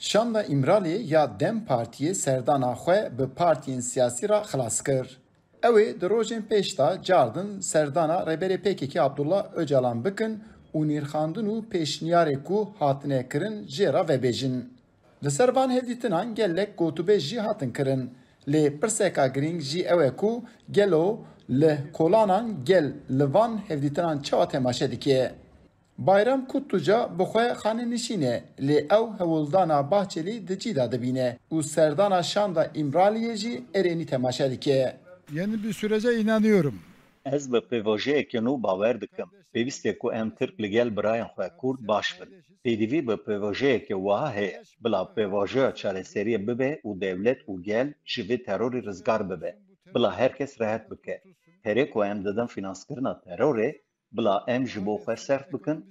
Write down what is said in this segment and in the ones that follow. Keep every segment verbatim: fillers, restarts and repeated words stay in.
Şanda Îmraliyê ya DEM Partiyê serdana xwe bi partiyên siyasî re xilas kir. Ew ê di rojên pêş de cardin serdana Rêberê P K K Abdullah Ocalan bikin û nirxandin û pêşniyarê ku hatine kirin jê re vebêjin. Li ser van hevdîtinan gelek gotûbêj jî hatin kirin. Lê pirseka girîng jî ew e ku gelo li kolanan gel li van hevdîtinan çawa temaşe dike? Bayram Kutluca bi xwe xanenişîn e, lê ew hewldana Bahçelî di cî de dibîne û serdana şanda Îmraliyê jî erênî temaşe dike. Yeni bir sürece inanıyorum. Ez bi pêvajoyeke nû bawer dikim. Pêwîst e ku em Tirk li gel birayên xwe Kurd baş bin. Pêdivî bi pêvajoyeke wiha heye. Bila pêvajoya çareseriyê bibe û dewlet û gel ji vê terorê rizgar bibe. Bila her kes rehet bike. Perê ku em didin fînanskirina terorê, bila em ji bo xwe serf bikin.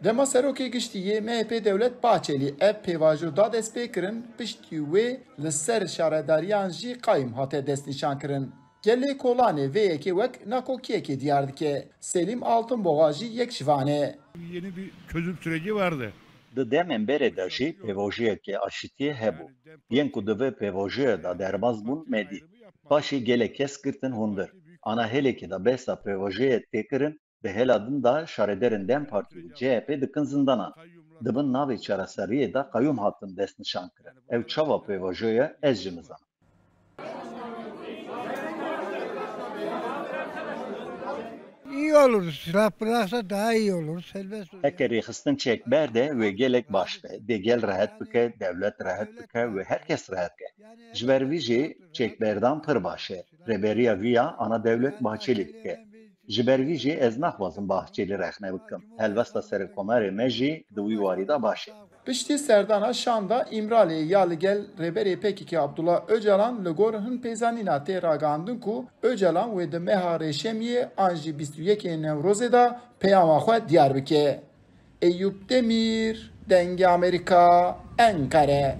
Dema Serokê Giştî yê M H P Dewlet Bahçelî ev pêvajo da destpêkirin, piştî wê li ser şaredariyan jî qayim hate destnîşankirin. Gelê Kolanê vê yekê wek nakokiyekê diyar dike. Selîm Altınboğa jî yek ji van e. Yeni bir çözüm süreci vardı. Di demên berê de jî pêvajoyeke aşitiyê hebû. Yên ku di vê pêvajoyê de derbas bûn me dît. Paşê gelek kes girtin hundir. Ana hêlekê de behsa pêvajoyê tê kirin, di hêla din de şaredarên DEM Partî û C H P dikin zindanan. Di bin navê çareseriyê de qeyûm hatin destnîşankirin. Ew çawa pêvajo ye, ez jî nizanim. İyi olur. Silah bıraksa daha iyi olur. Serbest olur. Heke rêxistin çêk berde, wê gelek baş be. Dê gel rehet bike, dewlet rehet bike, wê her kes rehet ke. Ji ber vî jî çêkberdan pir baş e. Rêberiya vî ya ana dewlet Bahçelî dike. Ji ber vî jî ez naxwazim Bahçelî rexne bikim. Helwesta Serokkomarê me jî di wî warî de baş e. Piştî serdana şanda Îmraliyê ya li gel Rêberê P K K Abdullah Ocalan li gor hin pêzanîna tê ragihandin ku Ocalan wê di meha Rêşemiyê an jî bîst û yekê Newrozê de peyama xwe diyar bike. Eyûp Demîr, Dengê Amerîka, Enqere.